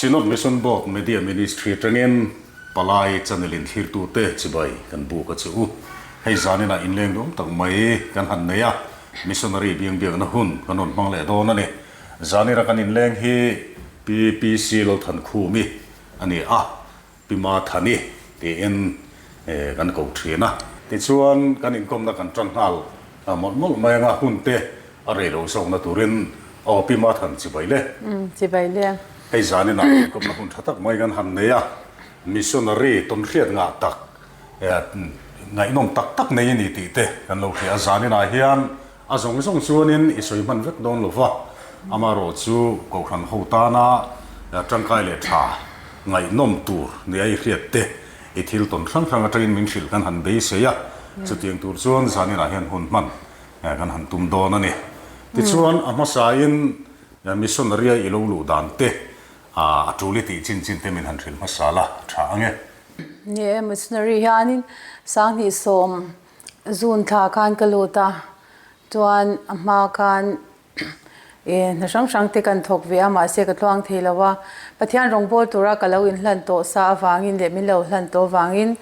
Synod Mission Board Media Ministry atangin Palai channel in thlirtute chibai kan buk a che u. Hei zaninah inleng duam tak mai kan han nei a, Missionary biangbiakna hun kan rawn hmang leh dawn a ni. Zanira kan inleng hi Pi PC Lalthankhumi a ni a. Pi Mathani tiin kan ko thin a. Tichuan kan inkawmna kan tan nghal mawlh mawlh mai anga hun te a rei lo zawkna turin aw Pi Mathan chibai le. Umm chibai le. Hei zanin ah inkawmna hun tha tak mai kan han nei a, missionary tawnhriat ngah tak ngaihnawm tak tak nei a ni tih te kan lo hria a, zanin ah hian A zawng zawng chuanin i sawi hman vek dawn lo va, amaherawh chu Kohhran ho tana tangkai leh tha ngaihnawm tur nia i hriat te i thil tawn hrang hrang atangin min hrilh kan han beisei a, chutiang tur chuan zaninah hian hun hman kan han tum dawn a ni. Tichuan a hmasain missionary-a i lo luh dan te a tul i tih chin chin te min han hrilh hmasa la tha ange. Ni e, missionary hianin 2010 Zun thla khan ka lut a, chuan a hma khan ih hna hrang hrang te kan thawk ve a, mahse ka tluang thei lo a, Pathian rawngbâwl tura ka lo inhlan tawh sa avangin leh min lo hlan tawh avangin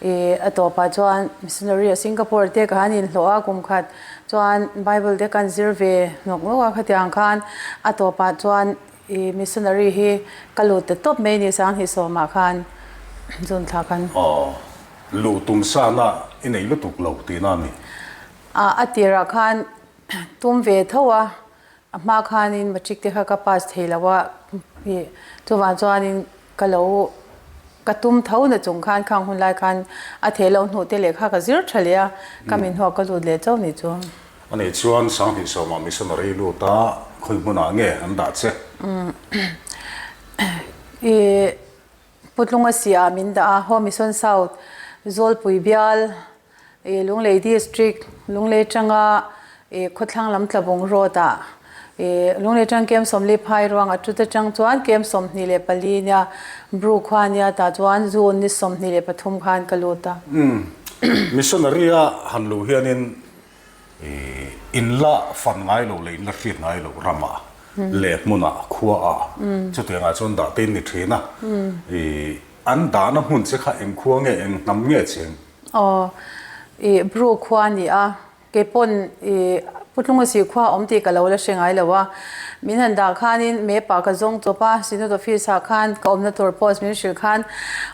ih a tawpah chuan missionary a Singapore te ka han inhlawh a kum khat chuan Bible te kan zir ve nawk nawk a, khatiang khan a tawpah chuan ih missionary hi ka lut ta tawp mai ni 2010ah khan zun thla khan. Aw. Luh tum sana i nei lutuk lo tihna a ni. A a tirah khan tum ve tho a, a hma khanin matric te kha ka pass thei lo a, ih chuvang chuanin ka lo ka tum tho na chung khan khang hun lai khan a thei lo hnuh te lehkha ka zir tha leh a, ka min hnuah ka lut leh chauh ni chu. A nih chuan 2010ah missionary lut a, khawi hmunah nge an dah che? Ih Putlunga siah min dah a, Home Mission South, Zawlpui bial, ih Lunglei District, Lunglei tanga ih khawthlang lam Tlabung Road ah ih Lunglei tang Kem Sawmli phai ruang a tut atang chuan Kem 24 nia Bru khua nia tah chuan June ni 23 khan ka lut a. Umm Missionary a han luh hianin In la fan ngai lo leh in la hriat ngai lo ramah leh hmunah khuaah chutiangah chuan dah te in ni thin a. I an dahna hmun che kha eng khua nge eng hnam nge cheng? Aw i Bru khua a ni a, keipawn i Putlungasi khua awm tih ka lo la hre ngai lo a. Min han dah khanin map ah ka zawng chawp a, Synod office ah khan ka awmna tur post min hrilh khan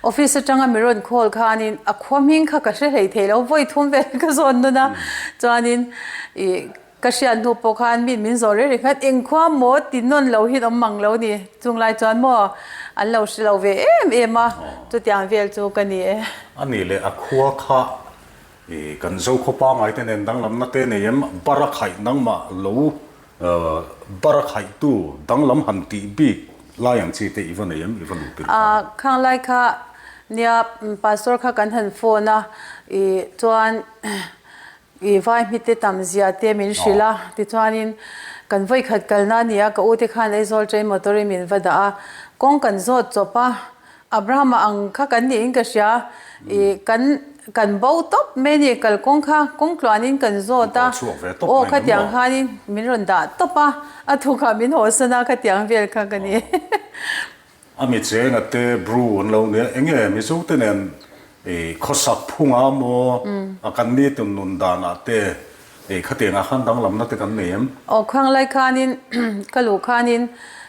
office atanga mi rawn call khanin a khua hming kha ka hre hlei thei lo, vawi thum vel ka zawn nawn a, chuanin ih ka hriat hnu pawh khan min min zawh reng reng khan eng khua maw ti nawn lo hian awm mang lo ni, chung lai chuan maw an lo hre lo ve em em a, chutiang vel chu ka ni e. A nih leh a khua kha ih kan Zokhaw pangai te nen danglamna te nei em, Barakhaih nangmah lo Bar a khaihtu danglam han tih bik lai ang chi te i va nei em? I va luh tirh khan. Khang lai kha nia pastor kha kan han phone a, i chuan i vai hmite tam zia te min hrilh a, tichuanin kan vawikhat kalna a ni a, ka u te khan Aizawl train motor in min va dah a, kawng kan zawt chawp a, Abrahama ang kha kan niin ka hria, i kan kan bo tawp mai a ni, kalkawng kha kawng tluanin kan zawt a, aw khatiang khanin min rawn dah tawp a, a thukah min hawsan a khatiang vel kha ka ni. A mi chenga te Bru an lo nia, enge Mizo te nen i khawsak phunga maw a kan nitin nun danah te Ei khatiangah khan danglamna te kan nei em? Aw khang lai khanin ka luh khanin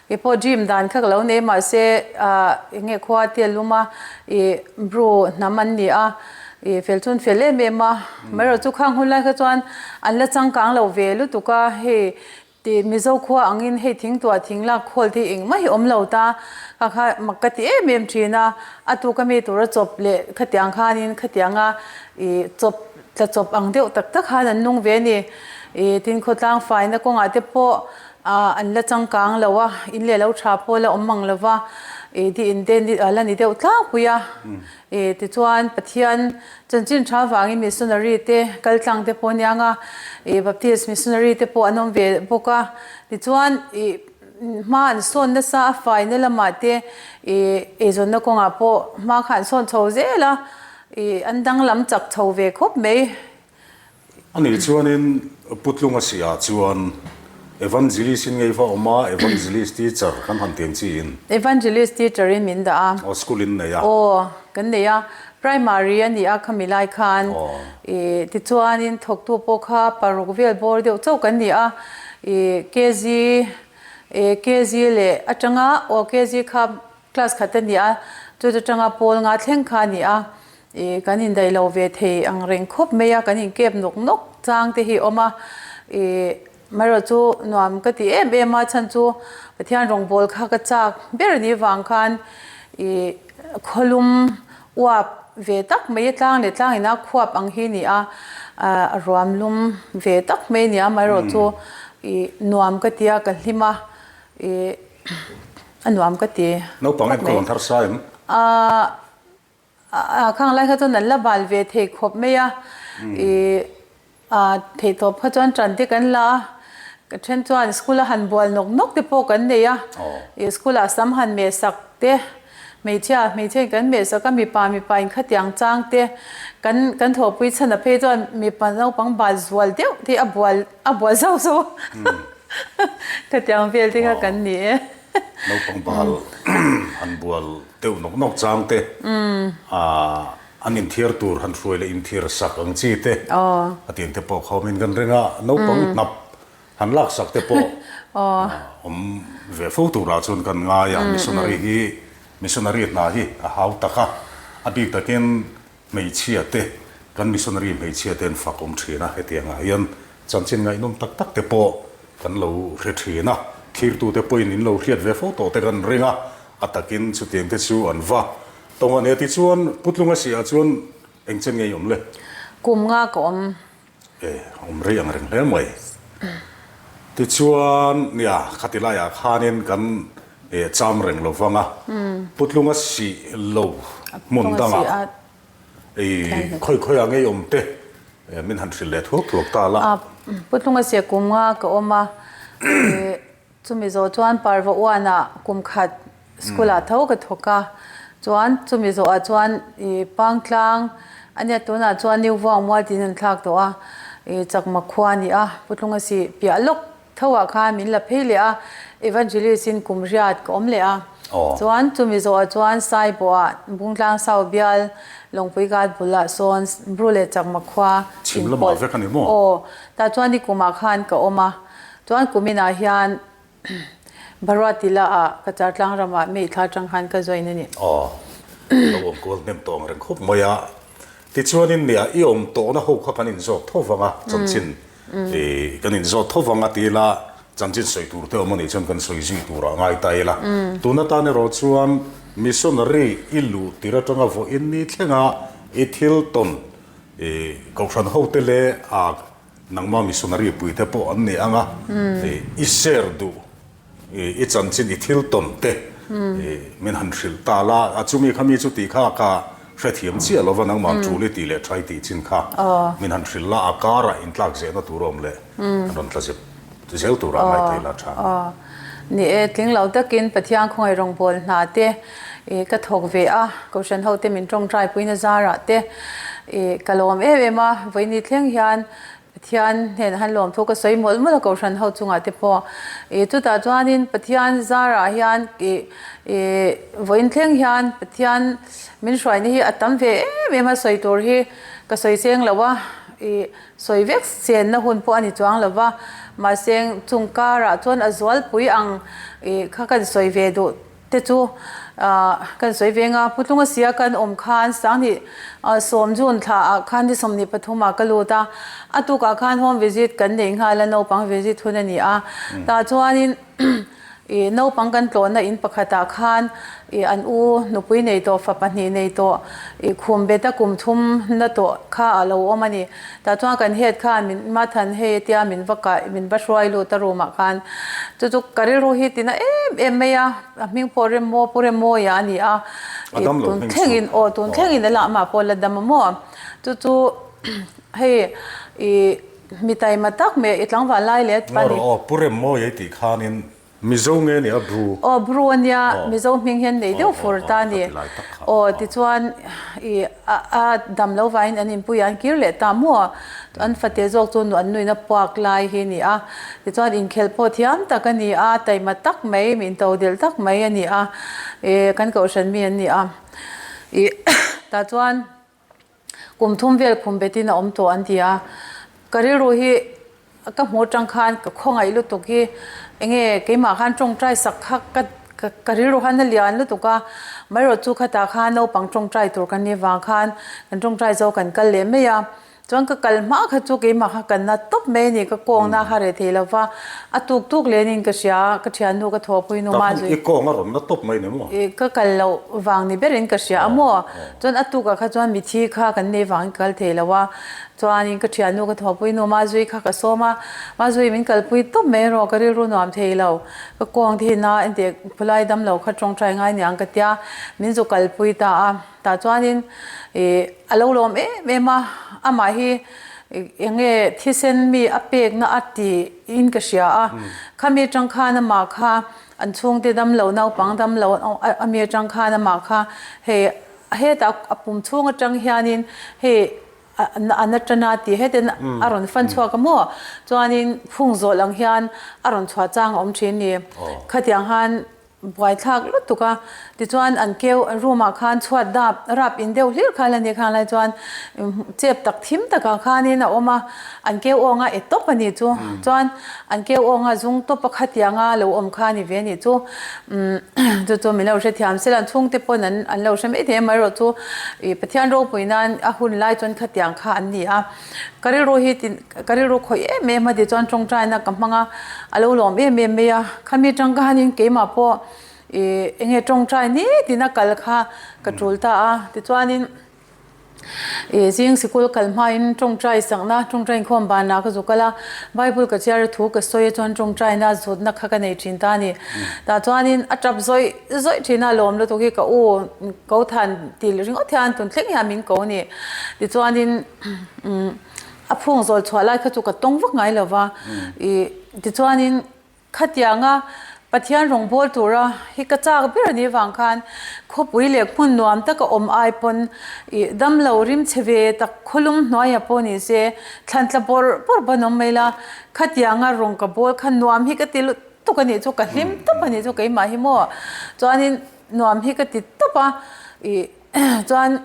i pawh dream dan kha ka lo nei mahse ah enge khua te a lum a i bru hnam an ni a i fel chu an fel em em a amaherawh chu khang hun lai kha chuan an la changkang lo ve lutuk a hei Ti Mizo khua angin hei thingtuah thing lak khawl te hi engmah hi awm lo ta kha kha mak ka ti em em thin a, a tuk a mi tura chawp leh khatiang khanin khatianga ih chawp tla chawp ang deuh tak tak khan an nung ve a ni. Ih tin khawtlang faina kawngah te pawh ah an la changkang lo a, in leh lo tha pawh la awm mang lo va, ih di in te la ni deuh tlangpui a. Ih tichuan Pathian Chanchin tha vangin missionary te kal tlang te pawh aniang a, ih Baptist missionary te pawh an awm ve bawk a, tichuan ih hma an sawn nasa a faina lamah te ih eizawnna kawngah pawh hma kha an sawn chho zel a, ih an danglam chak chho ve khawp mai. A nih chuanin Putlunga siah chuan. Evangelist in ngei va awm a, Evangelist teacher kan han tiang chi in. Evangelist teacher in min dah a. Aw, school in nei a. Aw, kan nei a. Primary a ni a khami lai khan. Aw. I tichuanin thawktu pawh kha paruk vel bawr deuh chauh kan ni a. I KG, KG leh atanga aw KG kha Class khat a ni a, chu chu tanga pawl nga thleng kha a ni a, ih kan indaih lo ve thei ang reng khawp mai a, kan inkep nawk nawk chang te hi a awm a, ih marawh chu nuam ka ti em em a, chhan chu Pathian rawngbâwl kha ka châk ber a nih vang khan ih khawlum uap ve tak mai a tlang leh tlang ina khuap ang hi a ni a, a ruam lum ve tak mai a ni a, marawh chu ih nuam ka ti a, ka hlim a, ih. A nuam ka ti. Naupang enkawl an thar sa em? A khang lai kha chuan an la bal ve thei khawp mai a. I theihtawp kha chuan tan te kan la a. Ka then chuan school a han bual nawk nawk te pawh kan nei a. I school ah sam han meh sak te, hmeichhia hmeichhia in kan meh sak a, mipa mipa in khatiang chang te kan kan thawhpui chhan a phei chuan mipa naupang bal zual deuh te a bual a bual zauh zauh a. Khatiang vel te kha kan ni e. Naupang bal han bual deuh nawk nawk chang te, an inthiar tur han hruai leh inthiar sak ang chi te a tiang te pawh kha awmin kan ring a, naupang hnap han lak sak te pawh awm ve fo turah chuan kan ngai a, missionary hi missionary hna hi a hau tak a, a bik takin Hmeichhia te, kan missionary hmeichhia te an fak awm thin a, hetiangah hian chanchin ngaihnawm tak tak te pawh kan lo hre thin a, thlirtute pawhin in lo hriat ve fo tawh te kan ring a, a takin chutiang te chu an va tawng a nia tichuan Putlunga siah chuan eng chen ngei awm le? Kum nga ka awm. E, awm rei ang reng hle mai. Tichuan nia khati laiah khanin kan e cham reng lo vang a, Putlunga sih lo hmun dangah ei khawi khawiah ngei awm te min han hrilh leh thuak thuak ta la. Putlunga sih kum nga ka awm a, e Chumi zawh chuan Parva uanah kum khat school ah tho ka thawk a, chuan chumi zawhah chuan ih Pangtlang a nia tunah chuan New Vuang mual tiin an thlak tawh a, ih Chakma khua a ni a, Putlunga sih piah lawk tho ah khan min la phei leh a, Evangelist in kum riat ka awm leh a, chuan chumi zawhah chuan Saibawhah Bungtlang Sau bial Lawngpui Gat bulah sawn Bru leh Chakma khua inpawlh aw tah chuan i kumah khan ka awm a. Chuan kuminah hian Bharuatila ah ka char tlang ramah mi thla atang khan ka join a ni. Aw, lo awm kual hnem tawh ang reng khawp mai a. Tichuanin nia i awm tawhna ho kha kan inzawt tho vang a, chanchin i kan inzawt tho vang a ti ila chanchin sawi tur te awm a nih chuan kan sawi zui turah ngai ta ila. Tun atan erawh chuan missionary i luh tir atanga vawiin ni thlenga i thil tawn i kohhran hote leh a Nangma missionary puite pawh an ni ang a, i share duh, i chanchin, i thil tawn te min han hrilh ta la, a chumi kha mi chu tih kha ka hrethiam chiah lo va, nangmah tul i tih leh tha i tih chin kha min han hrilh la, a karah intlak zehna tur a awm leh an rawn tla zep zel turah ngai thei la tha. Ni e, tling lo takin Pathian khawngaih rawngbâwl hna te ka thawk ve a, Kohhran hote min tawngtai puina zarah te ka lawm em em a, vawiini thleng hian Pathian hnenah han lawm thu ka sawi mawlh mawlh a Kohhran ho chungah te pawh. Chutah chuanin Pathian zarah hian vawiin thleng hian Pathian min hruaina hi a tam ve em em a, sawi tur hi ka sawi cheng lo a. Sawi vek chenna hun pawh a ni chuang lo va, mahse chung karah chuan a zualpui ang ih kha kan sawi ve duh te chu kan sawi ve nga. Putlunga sia kan awm khan Sanghnih sawm June thla ah khan ni 23 ah ka lut a, a tukah khan home visit kan nei nghal a, naupang visit hun a ni a, tah chuanin Ih naupang kan tlawhna in pakhatah khan ih an u nupui nei tawh fa pahnih nei tawh ih khum beta kum thum na tawh kha a lo awm a ni. Tah chuan kan head khan min Mathan hei tia min va kah min va hruai lut a room ah khan chu chu ka rilru hi tina em em mai a, a hming pawh Remmaw Pu Remmawia a ni a. A dam lo Tun thlengin aw tun thlengin a lah mah pawh la dam a maw. Chu chu hei ih Mi taima tak mai i tlangval lai let pa ni. Aw, Pu Remmawia i tih khanin Mizo nge nia Bru? Aw Bru a nia, Mizo hming hian nei deuh fur ta a ni. Aw tichuan i a dam lo vaiin an inpui an kir leh ta maw? An fate zawk chu an nuina puak lai hi a ni a. Tichuan inkhelh pawh thiam tak a ni a, taima tak mai, min to delh tak mai a ni a, kan kohhran mi an ni a. I tah chuan Kum thum vel khum betin a awm tawh an ti a, ka rilru hi ka hmuh atang khan ka khawngaih lutuk hi enge keimah khan tawngtai sak kha ka ka rilru khan a lian lutuk a, maherawh chu khatah khan naupang tawngtai tur kan nih vang khan kan tawngtai zo kan kal leh mai a. Chuan ka kal hma kha chu keimah kha ka na tawp mai a ni, ka kawngna kha reh thei lo va, a tuk tuk lenin ka hria, ka thiannu ka thawhpui nu mah zui. I kawng a rawn na tawp mai ni maw? I ka kal loh vang ni berin ka hria a maw? Chuan a tukah kha chuan mithi kha kan nei vangin ka kal thei lo a, chuanin ka thiannu ka thawhpui nu mah zui kha ka sawm a, mah zui min kalpui tawp mai erawh ka rilru nuam thei lo, ka kawng te hi na enteh khulai dam lo kha tawngtai ngai niang ka tia, min zu kalpui ta a. Tah chuanin ih a lo lawm em em a, amah hi eng nge thisen mi a pekna a ti in ka hria a, khami atang khan amah kha an chhungte damlo naupang damlo ami atang khan amah kha hei hetah a pum chhung atang hianin hei a na tan a tih hetin a rawn fan chhuak a maw chuanin phung zawh lang hian a rawn chhuah chang a awm thin ni khatiang khan Buaithlak lutuk a, tichuan an keu room ah khan chhuat dap rap in deuh hlir kha la ni khang lai chuan chep tak thim takah khanin a awm a, an keu awnga e tawp a nih chu, chuan an keu awnga zung tawp a khatianga lo awm kha a ni ve a nih chu, chu chu min lo hrethiam sela an chhungte pawn an an lo hre mai thei a, amaherawh chu ih Pathian ropui nan a hun lai chuan khatiang kha an ni a. Ka rilru hi ti ka rilru khawih em em a ti chuan tawngtaina ka hmang a, a lo lawm em em mai a, khami atang ka hanin keimah pawh ih eng nge tawngtai ni tina kal kha ka tul ta a, tichuanin ih zing sikul kal hmain tawngtai sakna tawngtai inkhawm banah ka zuk kal a, bible ka chhiar a thu ka sawi a chuan tawngtaina zutna kha ka nei thin ta a ni, tah chuanin a tap zawih zawih thin a lawm lutuk hi ka u ko than tih ringawt hian tun thleng hian min ko a ni, tichuanin. A phung zawl chhuah lai kha chu ka tawng vak ngai lo va, ih tichuanin khatianga Pathian rawngbâwl tura hi ka châk ber a nih vang khan khawpui leh hmun nuam taka awm ai pawn ih damlo rim chhe ve tak khawlum hnuaiah pawh ni se thlan tla bawrh bawrh pawn awm mai la, khatianga rawng ka bâwl kha nuam hi ka ti lutuk a nih chu ka hlim tawp a nih chu keimah hi maw chuanin nuam hi ka ti tawp a, ih chuan.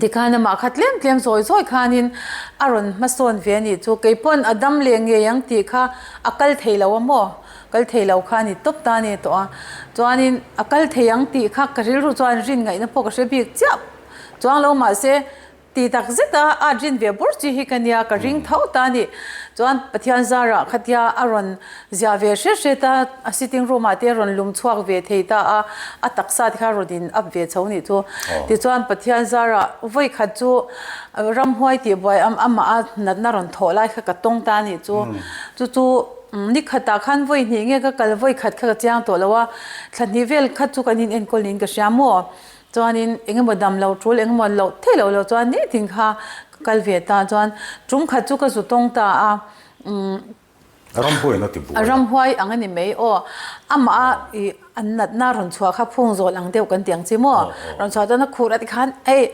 Tikhan amah kha tlem tlem zawi zawi khanin a rawn hmasawn ve a nih chu. Kei pawn a dam leh ngei ang tih kha a kal thei lo a maw? Kal thei lo kha a ni tawp ta a ni tawh a. Chuanin a kal thei ang tih kha ka rilru chuan rin ngaihna pawh ka hre bik chiah chuang lo mahse ti tak zet a at rin ve bur chi hi ka nia ka ring tho ta a ni. Chuan Pathian zarah khatia a rawn Ziah ve hret hret a, a sitting room ah te rawn lum chhuak ve thei ta a, a taksa te kha rawn in up ve chho nih chu. Tichuan Pathian zarah vawi khat chu ramhuai tih buai amah a natna rawn thawh lai kha ka tawng ta nih chu. Chu chu ni khatah khan vawi hnih nge ka kal vawi khat kha ka chiang tawh lo a, thla hnih vel khat chu kan in enkawl niin ka hria maw. Chuanin engemaw dam lo tul engemaw loh theih loh loh chuan nitin kha ka kal ve ta chuan tum khat chu ka zu tawng ta a. Ramhuai na ti buai a. Ramhuai ang a ni mai aw. Amah a i an natna rawn chhuah kha phung zawl ang deuh kan ti ang chi maw. Rawn chhuah chuan a khur a ti khan hei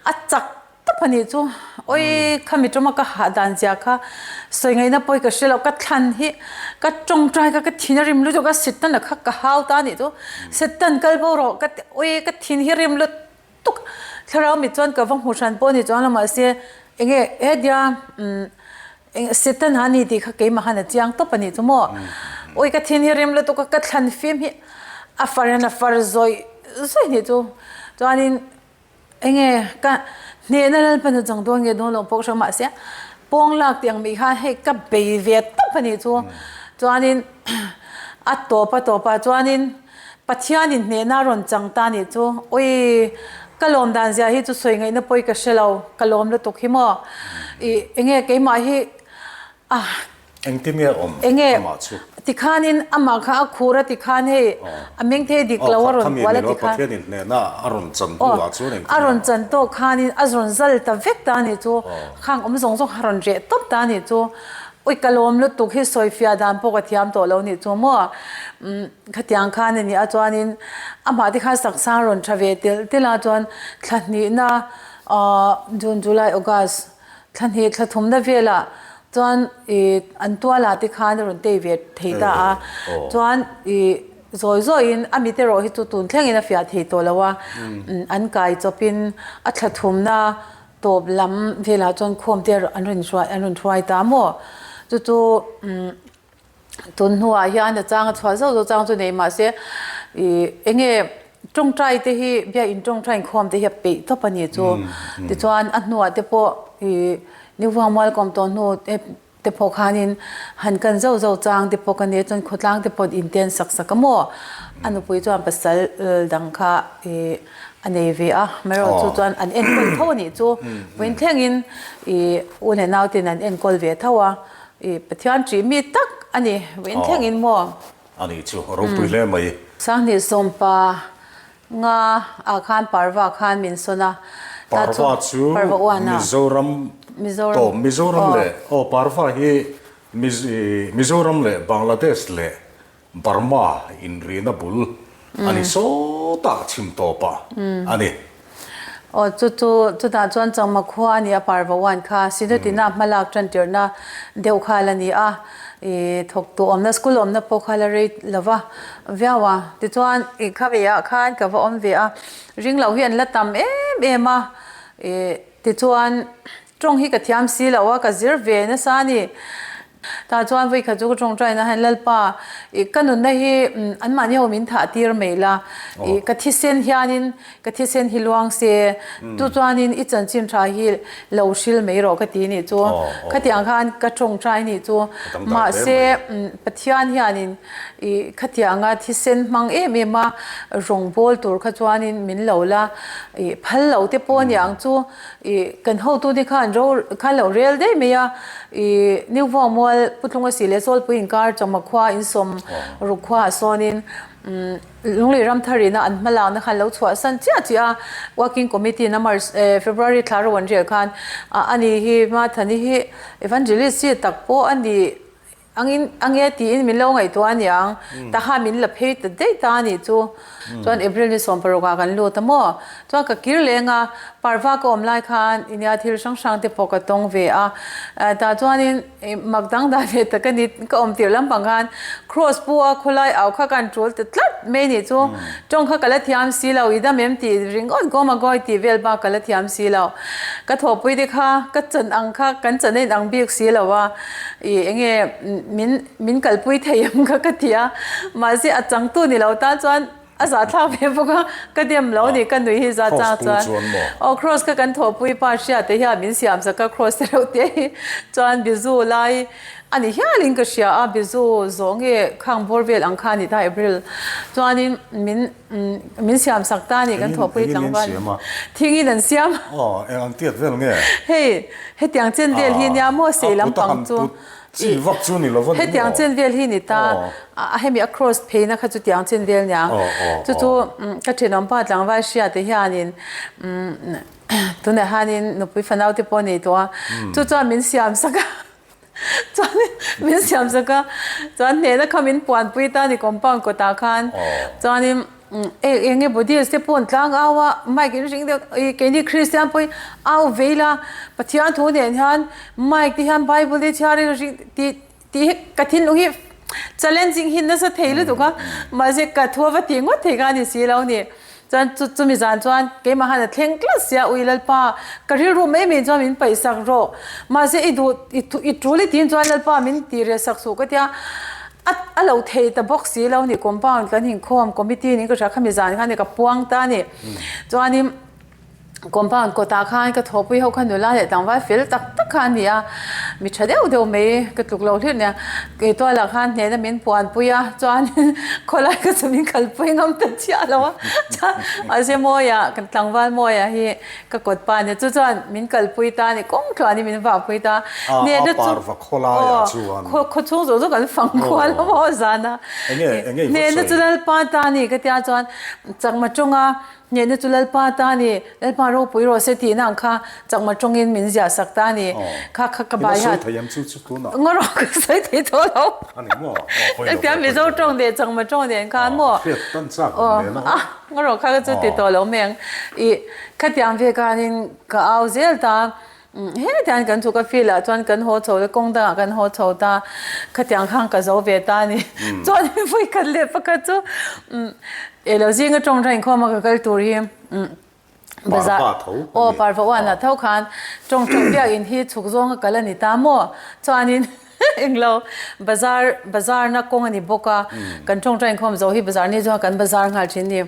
a chak tawp a nih chu. Awi khami tawma ka hah dan zia kha sawi ngaihna pawi ka hre lo ka thlan hi ka tawngtai kha ka thin a rim lutuk a Satan-a kha ka hau ta a nih chu. Satan kal bo rawh ka ti awi ka thin hi rim lut tuk thlarau mit chuan ka va hmu hran pawh a ni chuang lo mahse enge hetia umm eng Satan a ni tih kha keimah khan a chiang tawp a nih chu maw awi ka thin hi rim lutuk a ka thlan fim hi a far hian a far zawih zawih nih chu chuanin enge ka hnehna lalpan a chang dawn nge dawn lo pawh ka hre mahse pawng lak tih ang mai khan hei ka bei ve tawp a nih chu chuanin a tawp a tawp ah chuanin. Pathianin hnehna a rawn chang ta nih chu, Ui, ka lawm dan zia hi chu sawi ngaihna pawi ka hre lo, ka lawm lutuk hi maw? Ih, enge keimah hi ah. Engtin nge awm amah chu? Tikhanin amah kha a khur a tikhan hei a meng thei dik lo a rawn kual a tikhan. Pathianin hnehna a rawn chan hnuah chuan engtin nge awm? A rawn chan tawh khanin a rawn zal ta vek ta nih chu, khang awm zawng zawng kha a rawn reh tawp ta nih chu. Ui ka lawm lutuk hi sawifiah dan pawh ka thiam tawh lo nih chu maw. Umm khatiang khan a nih a chuanin amah te khan saksang rawn tha ve telh telh a chuan thla hnihna ahh June, July, August thla hnih thla thumna velah chuan ih an tualah te khan a rawn tei ve thei ta a chuan ih zawi zawiin a mit erawh hi chu tun thlengin a fiah thei tawh lo a an kai chawpin a thla thumna Tawp lam velah chuan khawm te an rawn hruai an rawn hruai ta maw? Chu chu umm tun hnuah hian a chang a chhuah zauh zauh chang chu nei mahse ih eng nge tawngtai te hi biakin tawngtai inkhawm te hi a peih tawp a ni chu. Tichuan a hnuah te pawh ih Nivuang Mualkawm tawh hnu te te pawh khanin han kan zauh zauh chang te pawh ka nia chuan khawtlang te pawh in ten sak sak a maw? A nupui chuan pasal dang kha ih a nei ve a, amaherawhchu chu chuan an enkawl tho a nih chu. Vawiin thlengin ih u leh nau ten an enkawl ve tho a, ih Pathian ṭih mi tak a ni vawiin thlengin maw? A nih chu ropui hle mai. Sanghnih sawmpa Nga ah khan Parva khan min sawn a. Parva chu Mizoram tawp Mizoram leh aw Parva hi Mizoram leh Bangladesh leh Burma inrina bul a ni sawtah chhim tawpah a ni. Aw chu chu chutah chuan Changma khua a ni a Parva uan kha Sinutina hmalak tantirhna deuh kha la ni a. I thawktu awmna school awmna pawh kha la rei lo va viau a, tichuan i kha ve ah khan ka va awm ve a, ring loh hi an la tam em em a, i tichuan tawng hi ka thiam si lo a, ka zir ve nasa a ni. Tah chuan vawi khat chu ka tawngtai na hian Lalpa i ka nunna hi anmahni ho min thah tir mai la, i ka thisen hianin Ka thisen hi luang se, chu chuanin i chanchin tha hi lo hril mai rawh ka ti nih chu. Khatiang khan ka tawngtai nih chu. Mahse, Pathian hianin i khatianga thisen hmang em em a rawngbâwl tur kha chuanin min lo la i phal lo te pawh aniang chu. I kan hotute khan ro khan lo rel daih mai a. I New Vawngmual Putlunga si leh Zawlpui inkar Chawhma khua insawm ruk khuaah sawnin Lunglei Ramtharina an hmalakna khan lo chhuahsan chiah chiah a, Working Committee in a March February thla ro an rial khan ani hi Mathani hi Evangelist chi tak pawh a ni angin ange tiin min lo ngaihtuah a niang, taha min la phei ta daih ta a nih chu. Chuan April ni 16 ah kan lut a maw? Chuan ka kir leng a, Parva ka awm lai khan inia thil hrang hrang te pawh ka tawng ve a, tah chuanin Mak dang dan leh tak a ni. Ka awm tirh lampang khan Cross pu a khawlai au kha kan tul ta tlat mai nih chu. Tawng kha ka la thiam si lo, i dam em tih ringawt gawm a gawi tih vel bak ka la thiam si lo. Ka thawhpui te kha ka chan ang kha kan chan a in ang bik si lo a, i enge min min kalpui thei em kha ka ti a. Mahse a changtu ni lo tan chuan A zahthlak ve bawk a, ka dem lo ni, ka nui hi za chang chuan. Aw cross kha kan thawhpui pa hriat te hian min siam sak a, cross te reuh te hi chuan bizu lai a ni hialin ka hria a, bizu zawh nge khang bawr vel ang kha a ni ta April chuanin min min siam sak ta a ni kan thawhpui tlangval thingin an siam. Aw eng ang tiat vel nge? Hei hetiang chen vel hi nia maw sei lampang chu. Chi vak chu ni lo va ni maw? Hetiang chen vel hi ni ta, a hemi a cross pheina kha chutiang chen vel niang. Chu chu ka thenawmpa tlangval hria te hianin tunah hianin nupui fanau te pawh a nei tawh a, chu chuan min siam sak a, chuanin min siam sak a, chuan hnehna kha min puanpui ta a ni compound kawtah khan, chuanin Eng eng nge Buddhist te pawh an tlang au a, mic in ring deuh i keini Christian pawhin au vei la, Pathian thu nen hian mic te hian Bible te chhiarin ring tih tih hi ka thinlung hi challenging hi nasa thei lutuk a, mahse ka thu a va tih ngawt thei kha a ni si lo ni. Chuan chu chumi zan chuan keimah han a thleng tlat sia ui Lalpa ka rilru mai mai chuan min paih sak rawh, mahse i duh i i tul i tiin chuan Lalpa min tih reh sak suh ka tia. A a lo thei ta bawk si lo ni compound kan inkhawm committee niin ka hria khami zan khan ka puang ta a ni. Chuanin compound kawtah khan ka thawhpui ho kha nula leh tlangval fel tak tak kha a ni a, mi tha deuh deuh mai ka tluk lo hlir nia. Kei tualah khan hnehna min puanpui a chuanin khawlai ka chu min kalpui ngam ta chiah lo a chuan mahse Mawia kan tlangval Mawia hi Ka kawt pa nia chu chuan min kalpui ta a ni kawng tluan hi min vahpui ta a ni a par va khaw lai ah chuan khaw khaw chhung zawh zawh kan fang kual a maw zan a enge enge i va hnehna chu Lalpa ta a ni ka tia chuan chakma tawnga hnehna chu Lalpa ta a ni Lalpa ropui rawh se tihna ang kha chakma tawngin min ziah sak ta a ni. Kha kha ka bai hat. Ngaw rawh ka sawi thei tawh lo. Engtiang Mizo tawng leh Changma tawng nen khan maw. Ngaw rawh kha ka chu ti tawh lo mai ang. Ih khatiang ve khanin ka au zel ta. Hetiang kan chhuk a field ah chuan kan haw chho ta kawng dangah kan haw chho ta. Khatiang khan ka zo ve ta a ni. Chuanin vawi khat leh pakhat chu elo zinga tawng tha inkhawm a ka kal tur hi. Bazar aw parva uanah tho khan tawngtawng biakinn hi chhuk zawnga kal a ni ta maw? Chuanin englo bazar bazar na kawng a ni bawk a, kan tawngtawng inkhawm zo hi bazar ni chuan kan bazar nghal thin ni.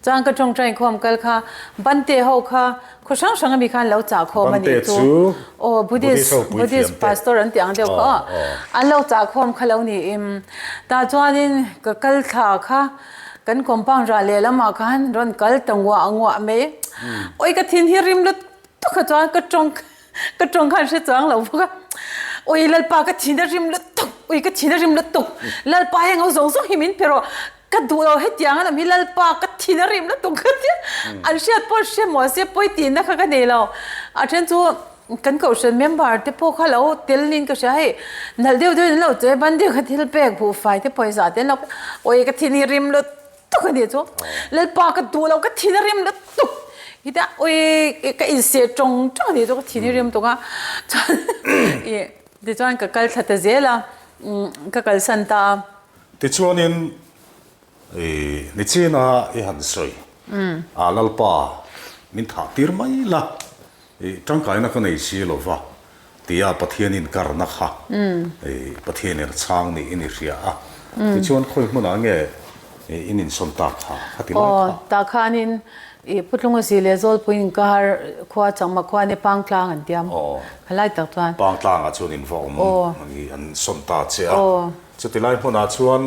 Chuan ka tawngtawng inkhawm kal kha Bante ho kha khaw hrang hrang ami khan lo chah khawm a nih chu. Aw Buddhist Buddhist pastor an tih ang deuh kha aw an lo chah khawm kha lo niin tah chuanin ka kal thla kha Kan compound rah leh lamah khan rawn kal ta nguah nguah mai. Oi ka thin hi rim lutuk a chuan ka tawng ka tawng khan hre chuang lo bawk a. Oi Lalpa ka thin a rim lutuk, oi ka thin a rim lutuk. Lalpa heng ho zawng zawng hi min pe rawh. Ka duh lo hetiang a lam hi Lalpa ka thin a rim lutuk ka tia. An hriat pawh hre maw se pawi tihna kha ka nei lo. A then chu Kan kohhran member te pawh kha lo tel niin ka hria hei nalh deuh deuhin an lo che ban deuh kha thil pek buhfai te pawisa te an lo awi ka thin hi rim lutuk a nih chu Lalpa ka duh lo ka thin a rim lutuk hita awi ka inseh tawng tawng a nih chu ka thin hi rim tuk a chuan ih tichuan ka kal thla ta zel a ka kalsan ta a. Tichuanin i nichina i han sawi a Lalpa min thah tir mai la. I tangkaina ka nei si lo va, tia Pathian inkarna kha i Pathianin a chhang niin i hria a. Tichuan khawi hmunah nge in insawn tak kha? Kha ti lai kha. Aw, tah khanin i Putlunga zi leh Zawlpui inkar khua Changma khua nia Pangtlang an tiam. Kha lai tak chuan. Pangtlangah chuan in va awm i an sawn ta che a. Chuti lai hmunah chuan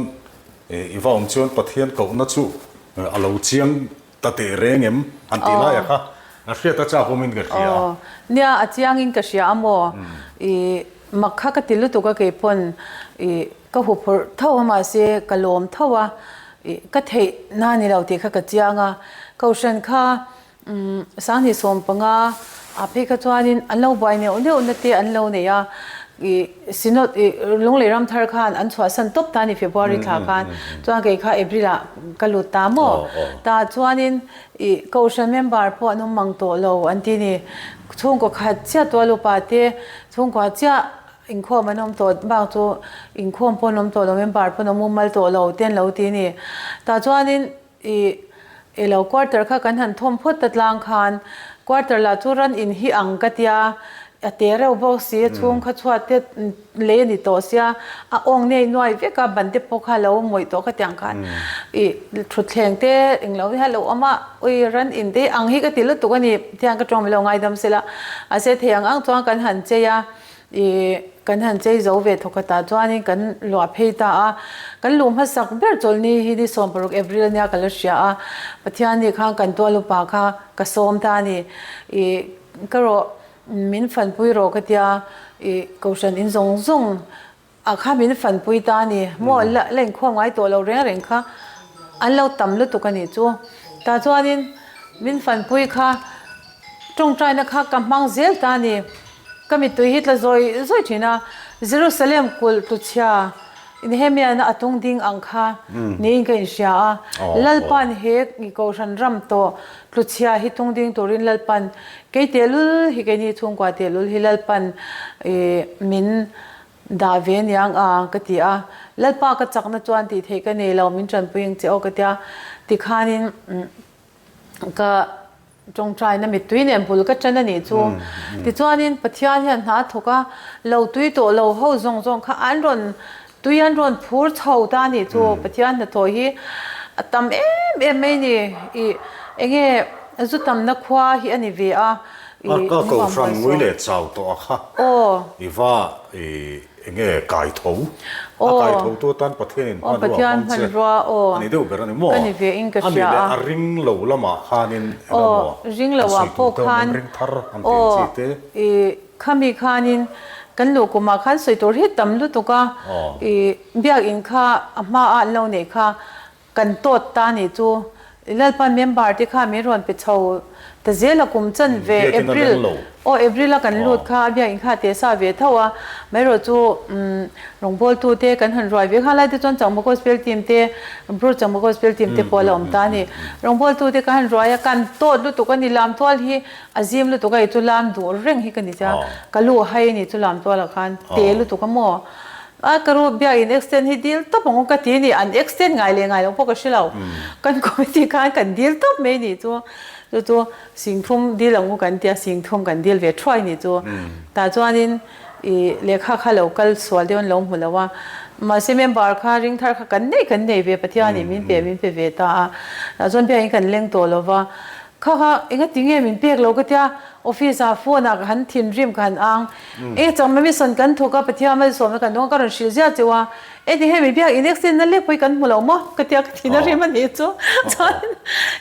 i va awm chuan Pathian kohna chu a lo chiang Ta teh reng em? An tih lai a kha a hriat a chak awmin ka hria a. Aw, nia a chiangin ka hria a maw? I mak kha ka ti lutuk a kei pawn i ka huphurh tho a mahse ka lawm tho a, i ka theih na ni lo tih kha ka chiang a. Kohhran kha Sanghnih 15 ah phei kha chuanin an lo buai neuh neuh na te an lo nei a, i Synod i Lunglei Ramthar khan an chhuahsan tawp ta a ni February thla khan chuan kei kha April ah ka lut ta maw? Tah chuanin i Kohhran member pawh an awm mang tawh lo an ti ni. Chhungkaw khat chiah tual upa te chhungkua chiah inkhawm an awm tawh bak chu inkhawm pawh an awm tawh lo member pawh an awm mumal tawh lo te an lo ti ni. Tah chuanin I ilo quarter kha kan han thawm phawt ta tlang khan quarter lah chu ran in hi ang ka tia a te reuh bawk si a chhung kha chhuat te lei a ni tawh sia a awng nei nuai vek a ban te pawh kha lo mawih tawh khatiang khan i thutthleng te englo hi a lo awm a ui ran in te ang hi ka ti lutuk a ni tiang ka tawng milo ngaidam sela a se thei ang ang chuan kan han chei a. I kan han chei zo ve thawk khatah chuanin kan luah phei ta a, kan luh hmasak ber chawlhni hi ni 16 April ania ka la hria a, Pathianni khan kan tual upa kha ka sawm ta a ni. I ka rawh min fanpui rawh ka tia, i Kohhran in zawng zawng a kha min fanpui ta a ni. Maw la la inkhawm ngai tawh lo reng reng kha an lo tam lutuk a nih chu. Tah chuanin min fanpui kha tawngtaina kha ka hmang zel ta a ni. Ka mittui hi tla zawi zawi thin a, Jerusalem kulh tluchhia Nehemiah-na a tung ding ang kha niin ka inhria a. Lalpa'n he Kohhran ram tawh tluchhia hi tung ding turin Lalpa'n kei tehlul hi keini chhungkua tehlul hi Lalpa'n min dah ve niang a ka ti a. Lalpa ka chakna chuan tih theih ka nei lo, min tanpui ang che aw ka tia. Tikhanin ka Tawngtaina mittui nen bul ka tan a nih chu. Tichuanin Pathian hian hna a thawk a, lo tui tawh lo ho zawng zawng kha an rawn tui an rawn phur chho ta a nih chu. Pathian hnathawh hi a tam em em mai ni. Ih enge zu tamna khua hi a ni ve a. Ih Ka kohhran ngui leh chau tawh a kha. I va ih. Enge kai tho? A kai tho tu atan Pathianin hmanrua a hmang che a ni deuh ber a ni maw? A nih leh a ring lo lamah khanin eng emaw an sawi tur te awm em ring thar an tih ang chi te? Khami khanin kan luh kumah khan sawi tur hi tam lutuk a, i biakinn kha a hmaah an lo neih kha kan tawt ta nih chu. Lalpan member te kha min rawn pe chho ta zel a kum chan ve April aw April a kan lut kha a biakinn kha teh sa ve tho a maherawh chu rawngbawltu te kan han ruai ve kha lai te chuan Changma Gospel team te Bru Changma Gospel team te pawh a la awm ta a ni rawngbawltu te kan han ruai a kan tawt lutuk a ni lamtual hi a zim lutuk a i chu lam duh reng hi ka ni tia ka lu hai a ni chu lamtual ah khan te lutuk a maw A ka ru biakin extend hi dil tawp ang u ka ti ni, an extend ngai leh ngai lo pawh ka hre lo. Kan committee khan kan dil tawp mai ni chu, chu chu singthum dil ang u kan tia singthum kan dil ve thuai ni chu. Tah chuanin ih lehkha kha lo kal sual deuh an lo hmu lo a, mahse member kha ring thar kha kan nei kan nei ve Pathianin min pe min pe ve ta a, tah chuan biakin kan leng tawh lo va, kha kha engati nge min pek lo ka tia office ah phone ah ka han thinrim ka han ang. E changma mission kan thawk a, Pathian malsawmna kan dawng a, ka rawn hrilh ziah cheu a, e ti hemi biak in accident na lek pawh hi kan hmu lo maw? Ka tia ka thin a rim a nih chu. Chuan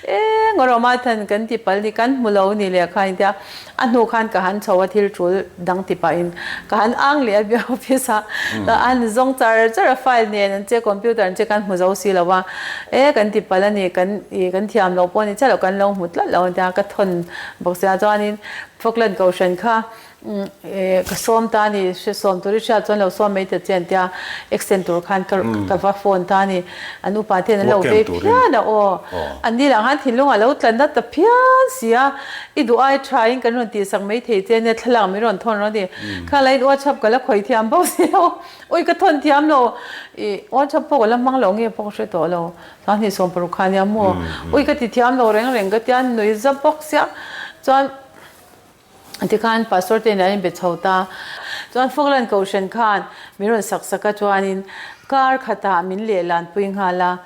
e ngawrawma than kan ti pal ni kan hmu lo ni leh kha intia a hnu khan ka han chho a thil tul dang ti pahin ka han ang leh a biak office ah ka han zawng char char a file nen an che computer an che kan hmu zo si lo a, e kan ti pal a ni kan ih kan thiam loh pawh ni chiah loh kan lo hmu tlat lo ania ka thawn bawk sia chuanin Falkland Kohhran kha Ka sawm ta a ni, hre sawm tur i hriat chuan lo sawm mai ta che an tia, accent tur khan ka ka va phone ta a ni. An upa ten an lo vei phian a aw. An ni lah khan thinlung a lo tla na ta phian si a, i duh ai tha in kan rawn tihsak mai thei che ania thlalak min rawn thawn rawh a ni. Kha la in WhatsApp ka la khawih thiam bawk si lo, ui ka thawn thiam lo, i WhatsApp pawh ka la hmang lo nge pawh ka hre tawh lo, sanghnih 16 kha ania maw, ui ka ti thiam lo reng reng ka tia nui za bawk sia chuan. Tikhan Pastor te nen an inbe chho ta. Chuan Falkland Kohhran khan min rawn sak sak a chuanin kar khatah min lehlanpui nghal a,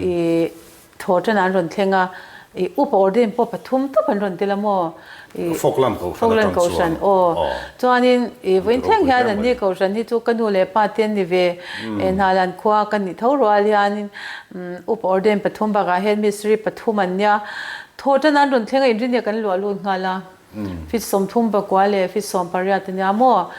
i thaw tan an rawn thleng a, i upa ordain pawh pathum tawp an rawn tel a maw? I Falkland Kohhran atang chuan. Aw. Chuanin i vawiin thleng hian anni Kohhran hi chu ka nu leh pa te an ni ve, Hnalan khua ka nih tho rual hianin upa ordain pathum bakah hian mistiri pathum an nia. Thaw tan an rawn thleng a, inrinnia kan luah lut nghal a. Fit 38 leh fit 18 a nia maw?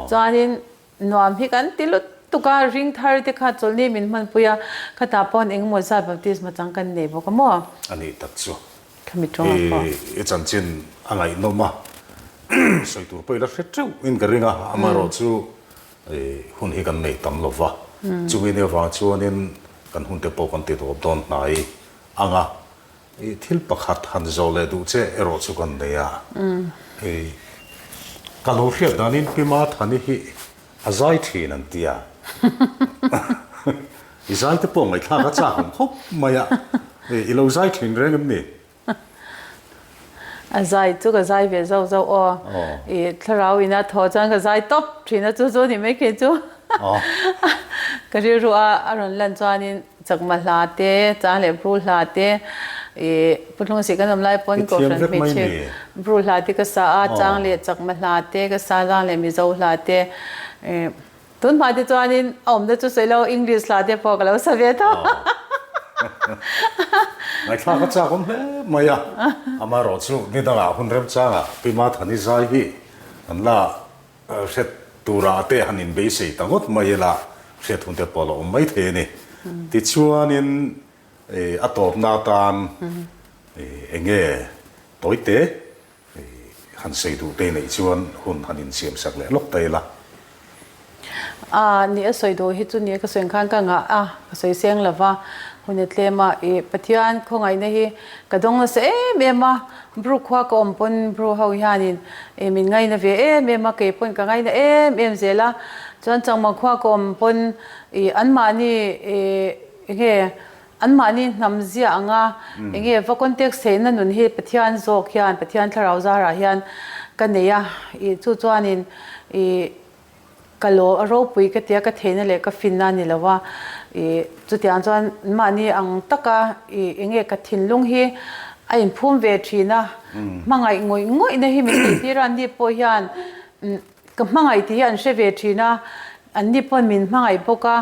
Chuanin nuam hi kan ti lutuk a, ring thar te kha chawlhni min hmanpui a, khatah pawn engemaw zat baptisma chang kan nei bawk a maw? A nih tak chu. Khami tawngah pawh. I chanchin a ngaihnawm a, sawi tur pawh i la hre teuh in ka ring a, amaherawhchu hun hi kan nei tam lo va, chumi nia vang chuanin kan hun te pawh kan ti dawp dawn hnai ang a. I thil pakhat han zawh leh duh che erawh chu kan nei a. Hei ka lo hriat danin Pi Mathani hi a zai thin an ti a. I zai te pawh ngaihthlak a chak awm khawp mai a. I lo zai thin reng em ni? A zai chu ka zai ve zauh zauh aw. I thlarau ina thaw chuan ka zai tawp thin a chu chu ni mai khi chu. Ka rilru a a rawn lan chuanin Chakma hla te, Chang leh Bru hla te, i Putlung sih kan awm lai pawn Kohhran hmeichhe Bru hla te ka sa a, Chang leh Chakma hla te ka sa, Chang leh Mizo hla te, i tun hma te chuanin a awmna chu sawi lo English hla te pawh ka lo sa ve tho. Ngaihthlak a chak awm hle mai a, amaherawhchu ni dangah hun remchangah Pi Mathani zai hi an la Hriat turah te han inbeisei ta ngawt mai ila, hriat hun te pawh a lo awm mai thei a ni. Tichuanin a tawpna atan eng nge tawite han sawi duh te neih chuan hun han insiam sak leh lawk ta ila. A ni a sawi duh hi chu ni ka sawi khan ka ngah a, ka sawi seng lo va, hun a tlem a, i Pathian khawngaihna hi ka dawng nasa em em a, Bru khua ka awm pawn Bru ho hianin i min ngaina ve em em a, kei pawn ka ngaina em em zel a, chuan Changma khua ka awm pawn i anmahni i enge anmahni hnam ziah anga enge va context theihna nun hi Pathian zawk hian Pathian thlarau zarah hian ka nei a, i chu chuanin i Ka lo a ropui ka tia ka theihna leh ka finna a ni lo a, i chutiang chuan mahni ang taka i enge ka thinlung hi a inphum ve thin a, hmangaih ngawih ngawihna hi min neih tir a, anni pawh hian ka hmangaih tih hi an hre ve thin a, anni pawhin min hmangaih bawk a,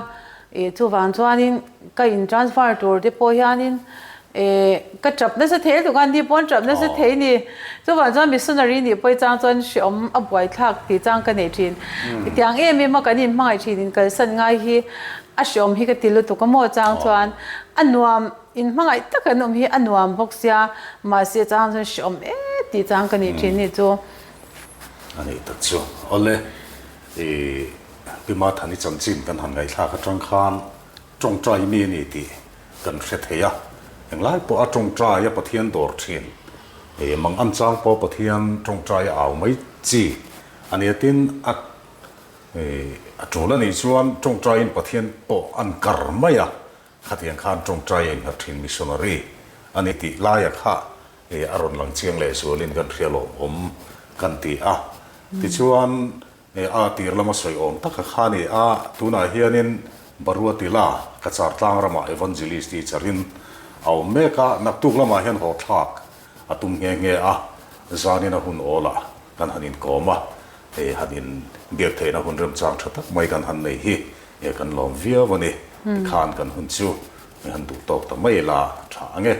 i chuvang chuanin ka in transfer tur te pawh hianin E, ka tap nasa thei lutuk a, ni pawn tap nasa thei ni. Chuvang chuan missionary nih pawh i chang chuan hreawm a buaithlak tih chang ka nei thin. Tiang em em a kan inhmangaih thin in kalsan ngai hi a hreawm hi ka ti lutuk a maw chang chuan a nuam. inhmangaih tak an awm hi a nuam bawk sia, mahse chang chuan hreawm e tih chang ka nih thin ni chu. A nih tak chu. Awle, i Pi Mathani chanchin kan han ngaihthlak atang khan tawngtai mi a ni tih kan hre thei a. Englai pawh a tawngtai a Pathian dawr thin. I mang an chang pawh Pathian tawngtai a au mai chi a nia tin a A tul a nih chuan tawngtaiin Pathian pawh an kar mai a, khatiang khan tawngtai a innghat thin missionary a ni tih laia kha a rawn lang chiang leh zualin kan hria lawmawm kan ti a. Tichuan a tir lama sawi awm taka kha a ni a, tunah hianin Baruatila Cachar tlang ramah Evangelist teacher-in a awm mek a, naktuk lamah hian haw thlak a tum nghe nghe a, zanin a hun awlah kan han inkawm a, hei han in biak theihna hun remchang tha tak mai kan han nei hi e kan lawm viau a ni, tikhan kan hun chu han duh tawk ta mai la tha ang e.